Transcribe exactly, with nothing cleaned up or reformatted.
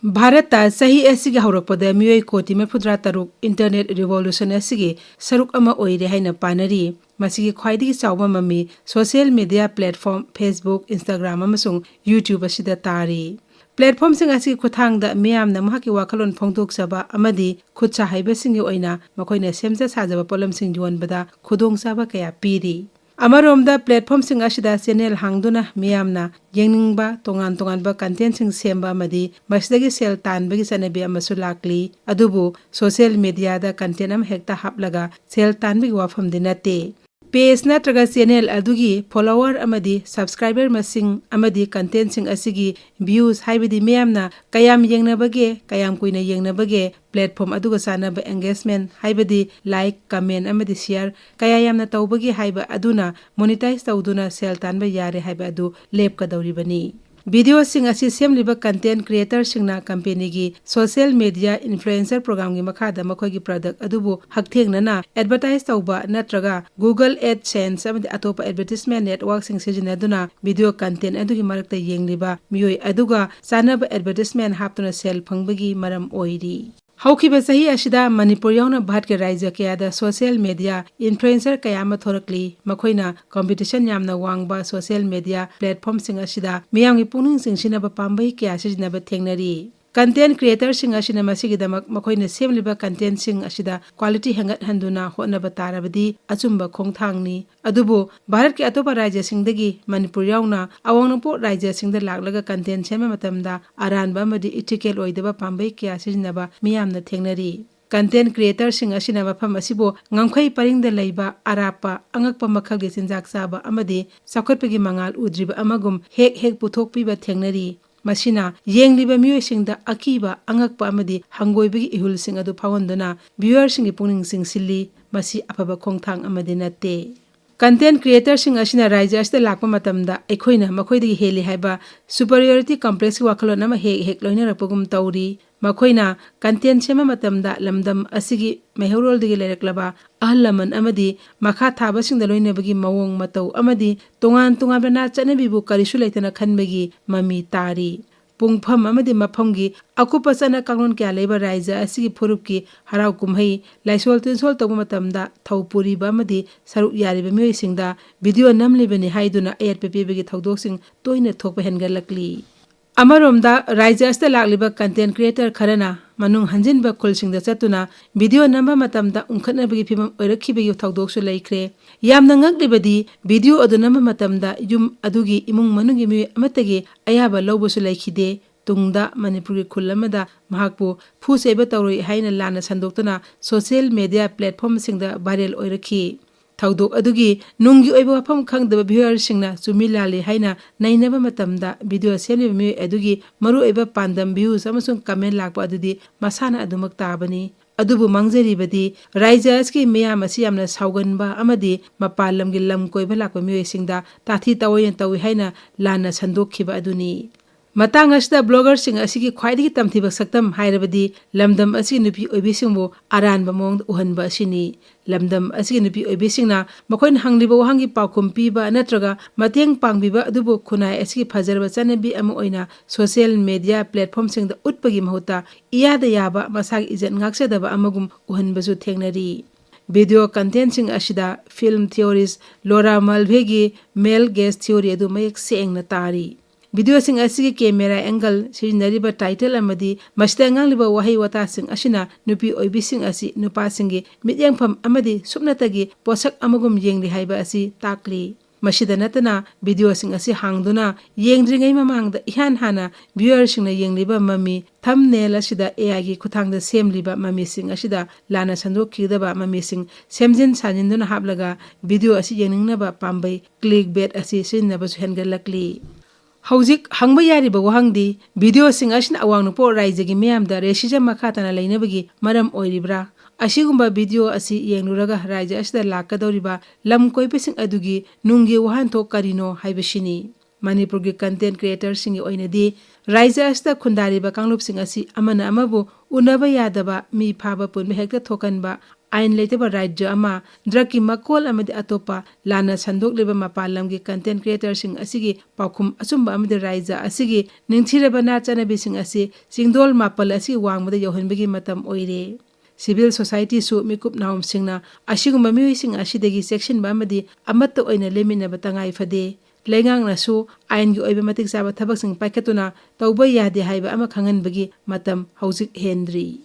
ꯚꯥꯔꯠꯇ ꯆꯍꯤ ꯑꯁꯤꯒꯤ ꯍꯧꯔꯛꯄꯗ ꯃꯤꯑꯣꯏ ꯀꯣꯇꯤ ꯃꯔꯤꯐꯨꯇꯔꯥ ꯇꯔꯨꯛ internet revolution ꯑꯁꯤꯒꯤ ꯁꯔꯨꯛ ꯑꯃ ꯑꯣꯏꯔꯦ ꯍꯥꯏꯅ ꯄꯥꯅꯔꯤ꯫ ꯃꯁꯤꯒꯤ ꯈ꯭ꯋꯥꯏꯗꯒꯤ ꯆꯥꯎꯕ ꯃꯃꯤ social media platform Facebook, Instagram ꯑꯃꯁꯨꯡ YouTube ꯑꯁꯤꯗ ꯇꯥꯔꯤ꯫ Platformꯁꯤꯡ ꯑꯁꯤꯒꯤ ꯈꯨꯠꯊꯥꯡꯗ ꯃꯤꯌꯥꯝꯅ ꯃꯍꯥꯛꯀꯤ ꯋꯥꯈꯜꯂꯣꯟ ꯐꯣꯡꯗꯣꯛꯆꯕ ꯑꯃꯗꯤ ꯈꯨꯠꯁꯥ ꯍꯩꯕꯁꯤꯡꯒꯤ ꯑꯣꯏꯅ ꯃꯈꯣꯏꯅ ꯁꯦꯝꯖ ꯁꯥꯖꯕ ꯄꯣꯠꯂꯝꯁꯤꯡ ꯌꯣꯟꯕꯗ ꯈꯨꯗꯣꯡꯆꯥꯕ ꯀꯌꯥ ꯄꯤꯔꯤ꯫ ꯑꯃꯔꯣꯝꯗ platformꯁꯤꯡ ꯑꯁꯤꯗ channel ꯍꯥꯡꯗꯨꯅ ꯃꯤꯌꯥꯝꯅ ꯌꯦꯡꯅꯤꯡꯕ ꯇꯣꯉꯥꯟ ꯇꯣꯉꯥꯟꯕ contentꯁꯤꯡ ꯁꯦꯝꯕ ꯑꯃꯗꯤ ꯃꯁꯤꯗꯒꯤ ꯁꯦꯜ ꯇꯥꯟꯕꯒꯤ ꯆꯠꯅꯕꯤ ꯑꯃꯁꯨ ꯂꯥꯛꯂꯤ꯫ ꯑꯗꯨꯕꯨ social mediaꯗ content ꯑꯃ ꯍꯦꯛꯇ ꯍꯥꯞꯂꯒ ꯁꯦꯜ ꯇꯥꯟꯕꯒꯤ ꯋꯥꯐꯝꯗꯤ ꯅꯠꯇꯦ꯫ Page ꯅꯠꯇ꯭ꯔꯒ channel ꯑꯗꯨꯒꯤ follower ꯑꯃꯗꯤ subscriber ꯃꯁꯤꯡ ꯑꯃꯗꯤ contentꯁꯤꯡ ꯑꯁꯤꯒꯤ views, ꯍꯥꯏꯕꯗꯤ ꯃꯤꯌꯥꯝꯅ ꯀꯌꯥꯝ ꯌꯦꯡꯅꯕꯒꯦ, ꯀꯌꯥꯝ ꯀꯨꯏꯅ ꯌꯦꯡꯅꯕꯒꯦ, platform ꯑꯗꯨꯒ ꯆꯥꯟꯅꯕ engagement, ꯍꯥꯏꯕꯗꯤ like, comment ꯑꯃꯗꯤ share ꯀꯌꯥ ꯌꯥꯝꯅ ꯇꯧꯕꯒꯦ ꯍꯥꯏꯕ ꯑꯗꯨꯅ monetize ꯇꯧꯗꯨꯅ ꯁꯦꯜ ꯇꯥꯟꯕ ꯌꯥꯔꯦ ꯍꯥꯏꯕ ꯑꯗꯨ ꯂꯦꯞꯀꯗꯧꯔꯤꯕꯅꯤ꯫ Videoꯁꯤꯡ ꯑꯁꯤ ꯁꯦꯝꯂꯤꯕ content creatorꯁꯤꯡꯅ companyꯒꯤ social media influencer programꯒꯤ ꯃꯈꯥꯗ ꯃꯈꯣꯏꯒꯤ product ꯑꯗꯨꯕꯨ ꯍꯛꯊꯦꯡꯅꯅ advertise ꯇꯧꯕ ꯅꯠꯇ꯭ꯔꯒ Google AdSense ꯑꯃꯗꯤ ꯑꯇꯣꯞꯄ advertisement networkꯁꯤꯡ ꯁꯤꯖꯤꯟꯅꯗꯨꯅ video content ꯑꯗꯨꯒꯤ ꯃꯔꯛꯇ ꯌꯦꯡꯂꯤꯕ ꯃꯤꯑꯣꯏ ꯑꯗꯨꯒ ꯆꯥꯟꯅꯕ advertisement ꯍꯥꯞꯇꯨꯅ ꯁꯦꯜ ꯐꯪꯕꯒꯤ ꯃꯔꯝ ꯑꯣꯏꯔꯤ꯫ ꯍꯧꯈꯤꯕ ꯆꯍꯤ ꯑꯁꯤꯗ ꯃꯅꯤꯄꯨꯔ ꯌꯥꯎꯅ ꯚꯥꯔꯠꯀꯤ ꯔꯥꯖ꯭ꯌ ꯀꯌꯥꯗ social media influencer ꯀꯌꯥ ꯑꯃ ꯊꯣꯔꯛꯂꯤ꯫ ꯃꯈꯣꯏꯅ competition ꯌꯥꯝꯅ ꯋꯥꯡꯕ social media platformꯁꯤꯡ ꯑꯁꯤꯗ ꯃꯤꯌꯥꯝꯒꯤ ꯄꯨꯛꯅꯤꯡ ꯆꯤꯡꯁꯤꯟꯅꯕ ꯄꯥꯝꯕꯩ ꯀꯌꯥ ꯁꯤꯖꯤꯟꯅꯕ ꯊꯦꯡꯅꯔꯤ꯫ Content creatorꯁꯤꯡ ꯑꯁꯤꯅ ꯃꯁꯤꯒꯤꯗꯃꯛ ꯃꯈꯣꯏꯅ ꯁꯦꯝꯂꯤꯕ contentꯁꯤꯡ ꯑꯁꯤꯗ quality ꯍꯦꯟꯒꯠꯍꯟꯗꯨꯅ ꯍꯣꯠꯅꯕ ꯇꯥꯔꯕꯗꯤ ꯑꯆꯨꯝꯕ ꯈꯣꯡꯊꯥꯡꯅꯤ꯫ ꯑꯗꯨꯕꯨ ꯚꯥꯔꯠꯀꯤ ꯑꯇꯣꯞꯄ ꯔꯥꯖ꯭ꯌꯁꯤꯡꯗꯒꯤ ꯃꯅꯤꯄꯨꯔ ꯌꯥꯎꯅ ꯑꯋꯥꯡ ꯅꯣꯡꯄꯣꯛ ꯔꯥꯖ꯭ꯌꯁꯤꯡꯗ ꯂꯥꯛꯂꯒ content ꯁꯦꯝꯕ ꯃꯇꯝꯗ ꯑꯔꯥꯟꯕ ꯑꯃꯗꯤ ethical ꯑꯣꯏꯗꯕ ꯄꯥꯝꯕꯩ ꯀꯌꯥ ꯁꯤꯖꯤꯟꯅꯕ ꯃꯤꯌꯥꯝꯅ ꯊꯦꯡꯅꯔꯤ꯫ Content creatorꯁꯤꯡ ꯑꯁꯤꯅ ꯃꯐꯝ ꯑꯁꯤꯕꯨ ꯉꯝꯈꯩ ꯄꯔꯤꯡꯗ ꯂꯩꯕ ꯑꯔꯥꯞꯄ ꯑꯉꯛꯄ ꯃꯈꯜꯒꯤ ꯆꯤꯟꯖꯥꯛ ꯆꯥꯕ ꯑꯃꯗꯤ ꯆꯥꯎꯈꯠꯄꯒꯤ ꯃꯉꯥꯜ ꯎꯗ꯭ꯔꯤꯕ ꯑꯃꯒꯨꯝ ꯍꯦꯛ ꯍꯦꯛ ꯄꯨꯊꯣꯛꯄꯤꯕ ꯊꯦꯡꯅꯔꯤ꯫ ꯃꯁꯤꯅ ꯌꯦꯡꯂꯤꯕ ꯃꯤꯑꯣꯏꯁꯤꯡꯗ ꯑꯀꯤꯕ, ꯑꯉꯛꯄ ꯑꯃꯗꯤ ꯍꯪꯒꯣꯏꯕꯒꯤ ꯏꯍꯨꯜꯁꯤꯡ ꯑꯗꯨ ꯐꯥꯎꯍꯟꯗꯨꯅ viewerꯁꯤꯡꯒꯤ ꯄꯨꯛꯅꯤꯡ ꯆꯤꯡꯁꯤꯜꯂꯤ꯫ ꯃꯁꯤ ꯑꯐꯕ ꯈꯣꯡꯊꯥꯡ ꯑꯃꯗꯤ ꯅꯠꯇꯦ꯫ Content creatorꯁꯤꯡ ꯑꯁꯤꯅ ꯔꯥꯖ꯭ꯌ ꯑꯁꯤꯗ ꯂꯥꯛꯄ ꯃꯇꯝꯗ ꯑꯩꯈꯣꯏꯅ ꯃꯈꯣꯏꯗꯒꯤ ꯍꯦꯜꯂꯤ ꯍꯥꯏꯕ superiority complexꯀꯤ ꯋꯥꯈꯜꯂꯣꯟ ꯑꯃ ꯍꯦꯛ ꯍꯦꯛ ꯂꯣꯏꯅꯔꯛꯄꯒꯨꯝ ꯇꯧꯔꯤ꯫ ꯃꯈꯣꯏꯅ content ꯁꯦꯝꯕ ꯃꯇꯝꯗ ꯂꯝꯗꯝ ꯑꯁꯤꯒꯤ ꯃꯩꯍꯧꯔꯣꯜꯗꯒꯤ ꯂꯩꯔꯛꯂꯕ ꯑꯍꯜ ꯂꯃꯟ ꯑꯃꯗꯤ ꯃꯈꯥ ꯊꯥꯕꯁꯤꯡꯗ ꯂꯣꯏꯅꯕꯒꯤ ꯃꯑꯣꯡ ꯃꯇꯧ ꯑꯃꯗꯤ ꯇꯣꯉꯥꯟ ꯇꯣꯉꯥꯟꯕ ꯅꯥꯠ ꯆꯠꯅꯕꯤꯕꯨ ꯀꯔꯤꯁꯨ ꯂꯩꯇꯅ ꯈꯟꯕꯒꯤ ꯃꯃꯤ ꯇꯥꯔꯤ꯫ ꯄꯨꯡꯐꯝ ꯑꯃꯗꯤ ꯃꯐꯝꯒꯤ ꯑꯀꯨꯞꯄ ꯆꯠꯅ ꯀꯥꯡꯂꯣꯟ ꯀꯌꯥ ꯂꯩꯕ ꯔꯥꯏꯖ꯭ꯌ ꯑꯁꯤꯒꯤ ꯐꯨꯔꯨꯞꯀꯤ ꯍꯔꯥꯎ ꯀꯨꯝꯍꯩ, ꯂꯥꯏꯁꯣꯜ ꯇꯤꯟꯁꯣꯜ ꯇꯧꯕ ꯃꯇꯝꯗ ꯊꯧ ꯄꯨꯔꯤꯕ ꯑꯃꯗꯤ ꯁꯔꯨꯛ ꯌꯥꯔꯤꯕ ꯃꯤꯑꯣꯏꯁꯤꯡꯗ ꯚꯤꯗꯤꯑꯣ ꯅꯝꯂꯤꯕꯅꯤ ꯍꯥꯏꯗꯨꯅ ꯑꯌꯦꯠꯄ ꯄꯤꯕꯒꯤ ꯊꯧꯗꯣꯛꯁꯤꯡ ꯇꯣꯏꯅ ꯊꯣꯛꯄ ꯍꯦꯟꯒꯠꯂꯛꯂꯤ꯫ ꯑꯃꯔꯣꯝꯗ, ꯔꯥꯏꯖ꯭ꯌ ꯑꯁꯤꯗ ꯂꯥꯛꯂꯤꯕ content creator ꯈꯔꯅ ꯃꯅꯨꯡ ꯍꯟꯖꯤꯟꯕ ꯈꯨꯜꯁꯤꯡꯗ ꯆꯠꯇꯨꯅ ꯚꯤꯗꯤꯑꯣ ꯅꯝꯕ ꯃꯇꯝꯗ ꯎꯪꯈꯠꯅꯕꯒꯤ ꯐꯤꯚꯝ ꯑꯣꯏꯔꯛꯈꯤꯕꯒꯤ ꯊꯧꯗꯣꯛꯁꯨ ꯂꯩꯈ꯭ꯔꯦ꯫ ꯌꯥꯝꯅ ꯉꯛꯂꯤꯕꯗꯤ, ꯚꯤꯗꯤꯑꯣ ꯑꯗꯨ ꯅꯝꯕ ꯃꯇꯝꯗ ꯌꯨꯝ ꯑꯗꯨꯒꯤ ꯏꯃꯨꯡ ꯃꯅꯨꯡꯒꯤ ꯃꯤꯑꯣꯏ ꯑꯃꯠꯇꯒꯤ ꯑꯌꯥꯕ ꯂꯧꯕꯁꯨ ꯂꯩꯈꯤꯗꯦ꯫ ꯇꯨꯡꯗ ꯃꯅꯤꯄꯨꯔꯒꯤ ꯈꯨꯜ ꯑꯃꯗ ꯃꯍꯥꯛꯄꯨ ꯐꯨ ꯆꯩꯕ ꯇꯧꯔꯨꯏ ꯍꯥꯏꯅ ꯂꯥꯟꯅ ꯁꯟꯗꯣꯛꯇꯨꯅ social media platformꯁꯤꯡꯗ viral ꯑꯣꯏꯔꯛꯈꯤ꯫ ꯊꯧꯗꯣꯛ ꯑꯗꯨꯒꯤ ꯅꯨꯡꯒꯤ ꯑꯣꯏꯕ ꯋꯥꯐꯝ ꯈꯪꯗꯕ viewerꯁꯤꯡꯅ ꯆꯨꯝꯃꯤ ꯂꯥꯜꯂꯤ ꯍꯥꯏꯅ ꯅꯩꯅꯕ ꯃꯇꯝꯗ, ꯚꯤꯗꯤꯑꯣ ꯁꯦꯝꯂꯤꯕ ꯃꯤꯑꯣꯏ ꯑꯗꯨꯒꯤ ꯃꯔꯨꯑꯣꯏꯕ ꯄꯥꯟꯗꯝ views ꯑꯃꯁꯨꯡ comment ꯂꯥꯛꯄ ꯑꯗꯨꯗꯤ ꯃꯁꯥꯅ ꯑꯗꯨꯃꯛ ꯇꯥꯕꯅꯤ꯫ ꯑꯗꯨꯕꯨ ꯃꯥꯡꯖꯔꯤꯕꯗꯤ ꯔꯥꯏꯖ꯭ꯌ ꯑꯁꯤꯒꯤ ꯃꯤꯌꯥꯝ ꯑꯁꯤ ꯌꯥꯝꯅ ꯁꯥꯎꯒꯟꯕ ꯑꯃꯗꯤ ꯃꯄꯥꯟ ꯂꯝꯒꯤ ꯂꯝ ꯀꯣꯏꯕ ꯂꯥꯛꯄ ꯃꯤꯑꯣꯏꯁꯤꯡꯗ ꯇꯥꯊꯤ ꯇꯥꯑꯣꯏꯅ ꯇꯧꯏ ꯍꯥꯏꯅ ꯂꯥꯟꯅ ꯁꯟꯗꯣꯛꯈꯤꯕ ꯑꯗꯨꯅꯤ꯫ ꯃꯇꯥꯡ ꯑꯁꯤꯗ bloggerꯁꯤꯡ ꯑꯁꯤꯒꯤ ꯈ꯭ꯋꯥꯏꯗꯒꯤ ꯇꯝꯊꯤꯕ ꯁꯛꯇꯝ ꯍꯥꯏꯔꯕꯗꯤ ꯂꯝꯗꯝ ꯑꯁꯤꯒꯤ ꯅꯨꯄꯤ ꯑꯣꯏꯕꯤꯁꯤꯡꯕꯨ ꯑꯔꯥꯟꯕ ꯃꯑꯣꯡꯗ ꯎꯍꯟꯕ ꯑꯁꯤꯅꯤ꯫ ꯂꯝꯗꯝ ꯑꯁꯤꯒꯤ ꯅꯨꯄꯤ ꯑꯣꯏꯕꯤꯁꯤꯡꯅ ꯃꯈꯣꯏꯅ ꯍꯪꯂꯤꯕ ꯋꯥꯍꯪꯒꯤ ꯄꯥꯎꯈꯨꯝ ꯄꯤꯕ ꯅꯠꯇ꯭ꯔꯒ ꯃꯇꯦꯡ ꯄꯥꯡꯕꯤꯕ ꯑꯗꯨꯕꯨ ꯈꯨꯟꯅꯥꯏ ꯑꯁꯤꯒꯤ ꯐꯖꯔꯕ ꯆꯠꯅꯕꯤ ꯑꯃ ꯑꯣꯏꯅ social media platformꯁꯤꯡꯗ ꯎꯠꯄꯒꯤ ꯃꯍꯨꯠꯇ ꯏꯌꯥꯗ ꯌꯥꯕ ꯃꯁꯥꯒꯤ ꯏꯖꯠ ꯉꯥꯛꯆꯗꯕ ꯑꯃꯒꯨꯝ ꯎꯍꯟꯕꯁꯨ ꯊꯦꯡꯅꯔꯤ꯫ Video contentꯁꯤꯡ ꯑꯁꯤꯗ film theorist Laura Mulveyꯒꯤ male gaze theory ꯑꯗꯨ ꯃꯌꯦꯛ ꯁꯦꯡꯅ ꯇꯥꯔꯤ꯫ Videoꯁꯤꯡ ꯑꯁꯤꯒꯤ camera angle, ꯁꯤꯖꯤꯟꯅꯔꯤꯕ title ꯑꯃꯗꯤ ꯃꯁꯤꯗ ꯉꯥꯡꯂꯤꯕ ꯋꯥꯍꯩ ꯋꯥꯇꯥꯁꯤꯡ ꯑꯁꯤꯅ ꯅꯨꯄꯤ ꯑꯣꯏꯕꯤꯁꯤꯡ ꯑꯁꯤ ꯅꯨꯄꯥꯁꯤꯡꯒꯤ ꯃꯤꯠꯌꯦꯡꯐꯝ ꯑꯃꯗꯤ ꯁꯨꯞꯅꯇꯒꯤ ꯄꯣꯠꯁꯛ ꯑꯃꯒꯨꯝ ꯌꯦꯡꯂꯤ ꯍꯥꯏꯕ ꯑꯁꯤ ꯇꯥꯛꯂꯤ꯫ ꯃꯁꯤꯗ ꯅꯠꯇꯅ, videoꯁꯤꯡ ꯑꯁꯤ ꯍꯥꯡꯗꯨꯅ ꯌꯦꯡꯗ꯭ꯔꯤꯉꯩ ꯃꯃꯥꯡꯗ ꯏꯍꯥꯟ ꯍꯥꯟꯅ viewerꯁꯤꯡꯅ ꯌꯦꯡꯂꯤꯕ ꯃꯃꯤ, thumbnail ꯑꯁꯤꯗ AIꯒꯤ ꯈꯨꯠꯊꯥꯡꯗ ꯁꯦꯝꯂꯤꯕ ꯃꯃꯤꯁꯤꯡ ꯑꯁꯤꯗ ꯂꯥꯟꯅ ꯁꯟꯗꯣꯛꯈꯤꯒꯗꯕ ꯃꯃꯤꯁꯤꯡ ꯁꯦꯝꯖꯤꯟ ꯁꯥꯖꯤꯟꯗꯨꯅ ꯍꯥꯞꯂꯒ video ꯑꯁꯤ ꯌꯦꯡꯅꯤꯡꯅꯕ ꯄꯥꯝꯕꯩ, clickbait ꯑꯁꯤ ꯁꯤꯖꯤꯟꯅꯕꯁꯨ ꯍꯦꯟꯒꯠꯂꯛꯂꯤ꯫ ꯍꯧꯖꯤꯛ ꯍꯪꯕ ꯌꯥꯔꯤꯕ ꯋꯥꯍꯪꯗꯤ, videoꯁꯤꯡ ꯑꯁꯤꯅ ꯑꯋꯥꯡ ꯅꯣꯡꯄꯣꯛ ꯔꯥꯏꯖ꯭ꯌꯒꯤ ꯃꯤꯌꯥꯝꯗ racism ꯃꯈꯥ ꯇꯥꯅ ꯂꯩꯅꯕꯒꯤ ꯃꯔꯝ ꯑꯣꯏꯔꯤꯕ꯭ꯔꯥ? ꯑꯁꯤꯒꯨꯝꯕ video ꯑꯁꯤ ꯌꯦꯡꯂꯨꯔꯒ ꯔꯥꯏꯖ꯭ꯌ ꯑꯁꯤꯗ ꯂꯥꯛꯀꯗꯧꯔꯤꯕ ꯂꯝ ꯀꯣꯏꯕꯁꯤꯡ ꯑꯗꯨꯒꯤ ꯅꯨꯡꯒꯤ ꯋꯥꯍꯟꯊꯣꯛ ꯀꯔꯤꯅꯣ ꯍꯥꯏꯕꯁꯤꯅꯤ꯫ ꯃꯅꯤꯄꯨꯔꯒꯤ content creatorꯁꯤꯡꯒꯤ ꯑꯣꯏꯅꯗꯤ ꯔꯥꯏꯖ꯭ꯌ ꯑꯁꯤꯗ ꯈꯨꯟꯗꯥꯔꯤꯕ ꯀꯥꯡꯂꯨꯞꯁꯤꯡ ꯑꯁꯤ ꯑꯃꯅ ꯑꯃꯕꯨ ꯎꯅꯕ ꯌꯥꯗꯕ, ꯃꯤ ꯐꯥꯕ ꯄꯨꯟꯕ ꯍꯦꯛꯇ ꯊꯣꯛꯀꯟꯕ, ꯑꯥꯏꯟ ꯂꯩꯇꯕ ꯔꯥꯖ꯭ꯌ ꯑꯃ, ꯗ꯭ꯔꯒꯀꯤ ꯃꯀꯣꯜ ꯑꯃꯗꯤ ꯑꯇꯣꯞꯄ ꯂꯥꯟꯅ ꯁꯟꯗꯣꯛꯂꯤꯕ ꯃꯄꯥꯟ ꯂꯝꯒꯤ ꯀꯟꯇꯦꯟ ꯀ꯭ꯔꯤꯌꯦꯇꯔꯁꯤꯡ ꯑꯁꯤꯒꯤ ꯄꯥꯎꯈꯨꯝ ꯑꯆꯨꯝꯕ ꯑꯃꯗꯤ ꯔꯥꯖ꯭ꯌ ꯑꯁꯤꯒꯤ ꯅꯤꯡꯊꯤꯔꯕ ꯅꯥꯠ ꯆꯠꯅꯕꯤꯁꯤꯡ ꯑꯁꯤ ꯆꯤꯡꯗꯣꯜ ꯃꯥꯄꯜ ꯑꯁꯤꯒꯤ ꯋꯥꯡꯃꯗ ꯌꯧꯍꯟꯕꯒꯤ ꯃꯇꯝ ꯑꯣꯏꯔꯦ꯫ ꯁꯤꯚꯤꯜ ꯁꯣꯁꯥꯏꯇꯤꯁꯨ ꯃꯤꯀꯨꯞ ꯅꯥꯍꯨꯝꯁꯤꯡꯅ ꯑꯁꯤꯒꯨꯝꯕ ꯃꯤꯑꯣꯏꯁꯤꯡ ꯑꯁꯤꯗꯒꯤ ꯆꯦꯛꯁꯤꯟꯕ ꯑꯃꯗꯤ ꯑꯃꯠꯇ ꯑꯣꯏꯅ ꯂꯦꯝꯃꯤꯟꯅꯕ ꯇꯉꯥꯏ ꯐꯗꯦ꯫ ꯂꯩꯉꯥꯛꯅꯁꯨ ꯑꯥꯏꯟꯒꯤ ꯑꯣꯏꯕ ꯃꯇꯤꯛ ꯆꯥꯕ ꯊꯕꯛꯁꯤꯡ ꯄꯥꯏꯈꯠꯇꯨꯅ ꯇꯧꯕ ꯌꯥꯗꯦ ꯍꯥꯏꯕ ꯑꯃ ꯈꯪꯍꯟꯕꯒꯤ ꯃꯇꯝ ꯍꯧꯖꯤꯛ ꯍꯦꯟꯗ꯭ꯔꯤ꯫